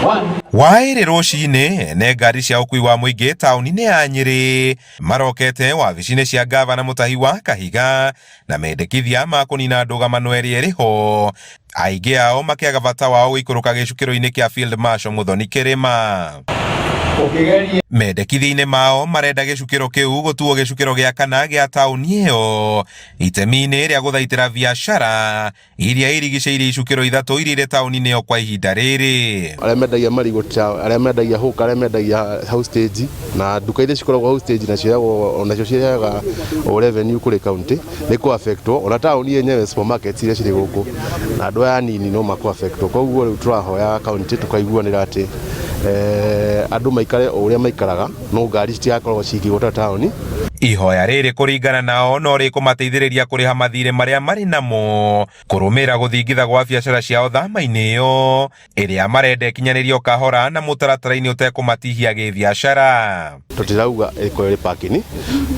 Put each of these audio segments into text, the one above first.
Waĩrĩ rũcinĩ ene ngari cia ũkui wa mũingĩ taũni-inĩ ya Nyĩrĩ marokete wabici-inĩ cia ngavana Mutahi wa Kahiga na mendekithia ma kũnina ndũgamano ĩrĩa ĩrĩ ho, aingĩ ao makĩaga bata wao gũikũrũka gĩcukĩro-inĩ kĩa Field Marshal Muthoni Kĩrĩma. Mendekithia-inĩ mao marenda gĩcukĩro kĩu gũtuo gĩcukĩro gĩa kana gĩa taũni ĩyo itemi-inĩ rĩa gũthaitĩra biacara iria irigicĩirie icukĩro ithatũ iria irĩ taũni-inĩ ĩyo kwa ihinda rĩrĩ. Arĩa mendagia marigũ, arĩa mendagia hũka, arĩa mendagia hau stage na nduka iria cikoragwo hau stage na cioyagwo onacio cirehaga o revenue kũrĩ county nĩ kũ affectwo ona taũni yenyewe supermarkets iria cirĩ gũkũ na andũ aya anini no makũ affectwo. Koguo rĩu tũrahoya county tũkaiguanĩra atĩ andũ maikare o ũrĩa maikaraga no ngari citigakoragwo cikĩgũta taũni. Ihoya rĩrĩ kũringana nao no rĩkũmateithĩrĩria kũrĩha mathirĩ marĩa marĩ namo kũrũmĩrĩra gũthingitha gwa biacara ciao thama-inĩ ĩyo ĩrĩa marenda ĩkinyanĩrio kahora na mũtaratara-inĩ ũtekũmatihia gĩbiacara. Tũtirauga ĩkorwo ĩrĩ parking,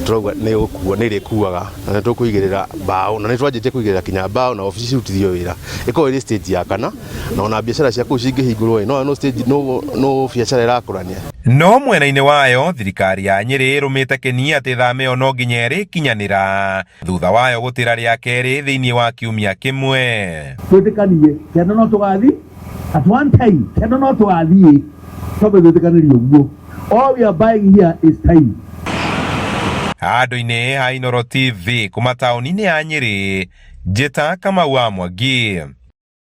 tũrauga nĩ gũkua nĩ ĩrĩkuaga na nĩ tũkũigĩrĩra mbaũ na nĩ twanjĩtie kũigĩrĩra kinya mbaũ na obici cirutithio wĩra. Ĩkorwo ĩrĩ stage ya kana na ona biacara cia kũu cingĩhingũrwo ĩ no no stage no no biacara ĩrakũrania. No mwena-inĩ wayo thirikari ya Nyĩrĩ ĩrũmĩte kĩni atĩ thama ĩyo no nginya ĩrĩkinyanĩra thutha wayo gũtĩra rĩa kerĩ thĩinĩ wa kiumia kĩmwe. Twĩtĩkanie kĩanda no tũgathiĩ at one time, kĩanda no tũgathiĩ, twambe twĩtĩkanĩrie ũguo. All we are buying here is time. Handũ-inĩ ha Inooro TV kuma taũni-inĩ ya Nyĩrĩ, njĩta Kamau wa Mwangi.